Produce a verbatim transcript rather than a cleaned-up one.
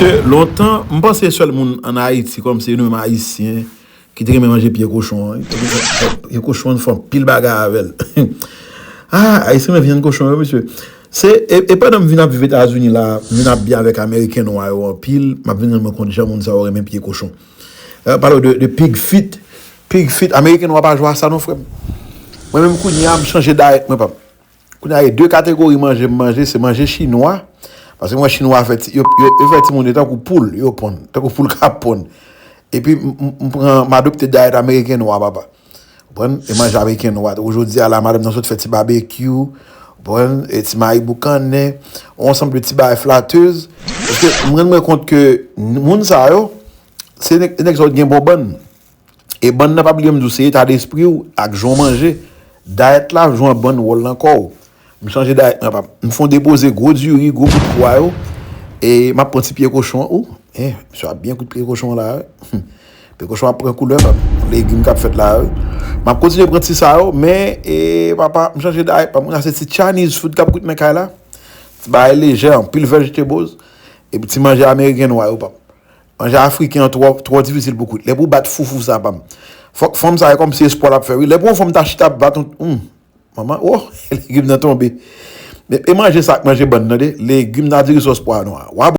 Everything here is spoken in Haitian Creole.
Ke lontan, m panse sèl moun ann Ayiti, kòmsi nou menm Ayisyen, ki te renmen manje pye kochon an. Pye kochon an fè anpil bagay avè l. Ah, Ayisyen renmen vyann kochon yo, mesye. Se, e, e pandan m vin ap viv Etazini la, m vin ap byen avèk Ameriken nwa yo anpil, m ap vin rann mwen kont jan moun sa yo renmen pye kochon. Euh, pale de, de pig feet. Pig feet, Ameriken nwa pa jwe a sa non, frè m. Mwen menm kounye a, m chanje dayèt mwen, pa m. Kounye a, gen de kategori manje m manje, se manje chinwa. Paske m wè chinwa fè ti, yo, yo, yo fè timoun yo tankou poul, yo ponn, tankou poul k ap ponn. Epi m, m, m pran, m adopte dayèt ameriken nwa, papa. Konprann? E manje ameriken nwa. Tankou jodi a la, madanm nan sot fè ti babekyou, konprann? E ti mayi boukannen, yon ansanm de ti bagay flatez. Paske m rann mwen kont ke moun sa yo, se nèg, nèg sa yo gen bon bann. E bann nan, pa bliye m di w, se eta despri w ak jan w manje. Dayèt la jwe yon bann wòl nan kò w. M chanje dayèt mwen, pap. M fè yon depoze gwo diri, gwo bout pwa yo. E m ap pran ti pye kochon. Ou, eh, misye ap byen kwit pye kochon la, wi. Pye kochon ap pran koulè, pap. Legim k ap fèt la, wi. M ap kontinye pran ti sa yo, men, e, papa, m chanje dayèt, pap. M rase ti Chinese food k ap kwit nan kay la. Ti bagay lejè, anpil vegetables. Epi ti manje ameriken nwa yo, pap. Manje afriken an twò, twò difisil pou kwit. Lè pou w bat foufou sa, pa m. Fòk fanm sa e kòmsi espò l ap fè, wi. Lè pou yon fanm ta chita ap bat yon, hmm, manman, oh, legim nan tonbe. E, e manje sa ak manje bann nan, tande. Legim nan diri sòs pwa nwa. W a